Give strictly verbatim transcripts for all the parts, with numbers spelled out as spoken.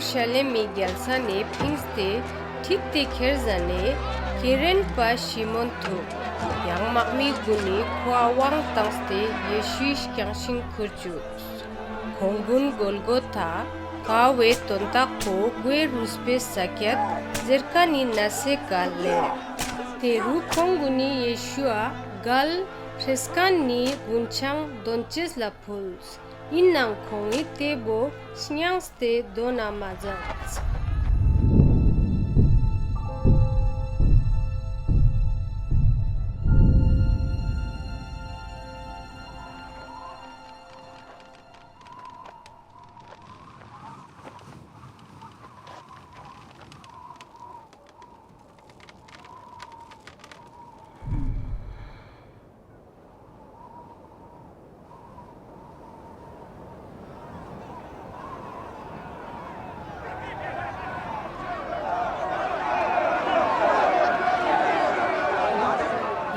ཤ་ལེམ་མི་གྱལ་ས་ནེ་ཕིངས་ཏེ་ཁྲིད་དེ་ཁྱེར་ཟ་ནེ་ཀེ་རེན་པ་ཤི་མོན་ཐུག། ཡང་མག་མི་གུན་ནི་ཁོའ་བང་ཏངས་ཏེ་ཡེ་ཤུའི་རྐྱང་ཤིང་ཁུར་ཅུགས། ཁོང་གུན་གོལ་གོ་ཐ་ཀའ་བོའེ་དོན་དག་པོ་གོའེ་རུས་པའེ་ས་ཀྱད་ཟེར་ཁན་ནི་ནས་སི་ཀ་ལེབས། ཏེ་རུ་ཁོང་གུན་ནི་ཡེ་ཤུའ་གལ་ཕྲེས་ཁན་ནི་གུན་ཆང་དོན་ཅེས་ལ་ཕུལས། ཨིན་ནའང་ཁོང་ངི་ཏེ་བོ་སྙངས་ཏེ་དོན་ན་མ་ཛདས།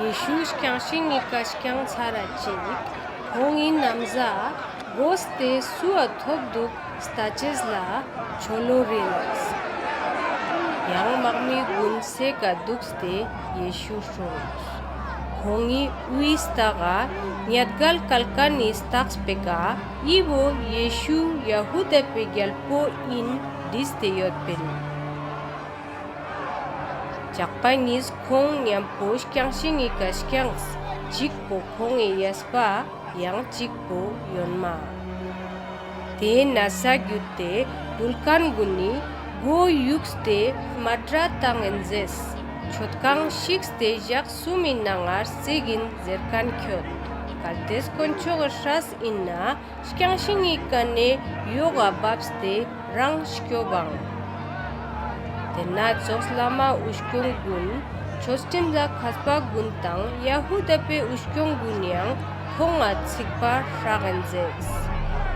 ཡེ་ཤུ་རྐྱང་ཤིང་ངི་ཀ་རྐྱངས་ཚར་ར་ཅིག་ཁོང་ངི་ན་བཟའ་གོས་ཏེ་སུའ་ཐོབ་དུག་ལྟ་ཅེས་ལ་ཆོ་ལོ་རིལས། ཡང་མག་མི་གུན་སའེ་ཀ་དུགས་ཏེ་ཡེ་ཤུ་སྲུངས། ཁོང་ངི་དབུའི་ལྟག་ག་ཉད་གལ་ཀལ་ཁན་ནི་ལྟགས་པོའེ་ཀ་འི་བོ་ཡེ་ཤུ་ཡ་ཧུ་དཱ་པའེ་གྱལ་པོ་ཨིན་བྲིས་ཏེ་ཡོད་པིན། ཇག་པ་ཉིས་ཁོང་ཉམ་པོ་རྐྱང་ཤིང་ངི་ཀ་རྐྱངས། ཅིག་པོ་ཁོང་ངི་ཡས་པ་ཡང་ཅིག་པོ་ཡོན་མ། ཏེ་ནས་ས་གྱུད་ཏེ་གྲུལ་ཁན་གུན་ནི་གོ་ཡུགས་ཏེ་མ་དྲ་ཏང་ཨིན་ཟེརས། ཆོད་ཁང་ཤིགས་ཏེ་ཞག་སུམ་མི་ནང་ང་རྩིག་ཨིན་ཟེར་ཁན་ཁྱོད། གལ་ཏེ་དཀོན་མཆོག་གི་སྲས་ཨིན་ན་རྐྱང་ཤིང་ངི་ཀ་ནེ་ཡོག་ག་བབས་ཏེ་རང་སྐྱོབ་བང་། ཏེན་ན་ཙོགས་ལ་མ་འུ་སྐྱོང་གུན་ཆོས་ཁྲིམས་ལ་ཁས་པ་གུན་དང་ཡ་ཧུ་དཱ་པའེ་འུ་སྐྱོང་གུན་ཡང་ཁོང་ང་ཚིག་པ་སྲག་ཨིན་ཟེརས།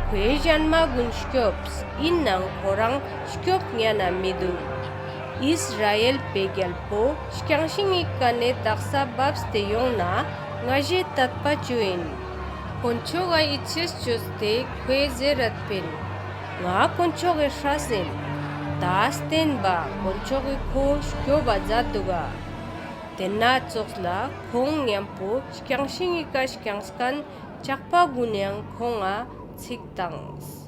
ཁོའེ་ཞན་མ་གུན་སྐྱོབས། ཨིན་ནའང་ཁོ་རང་སྐྱོབ་ཉན་ན་མི་དུག། ཨིས་ར་ཨེལ་པའེ་གྱལ་པོ་རྐྱང་ཤིང་ངི་ཀ་ནེ་དག་ས་བབས་ཏེ་ཡོང་ན་ང་ཞའེ་ཏད་པ་ཅོ་ཨིན། དཀོན་མཆོག་ག་ཡིད་ཆེས་ཅོས་ཏེ་ཁོའེ་ཟེར་རད་པིན། ང་དཀོན་མཆོག་གི་སྲས་ཨིན། ཏ་སྟེན་པ་དཀོན་མཆོག་གི་ཁོ་སྐྱོབ་བ་ཛད་དུག་ག། ཏེན་ན་ཙོགས་ལ་ཁོང་ཉམ་པོ་རྐྱང་ཤིང་ངི་ཀ་རྐྱངས་ཁན་ཇག་པ་གུན་ཡང་ཁོང་ང་ཚིག་ཏངས།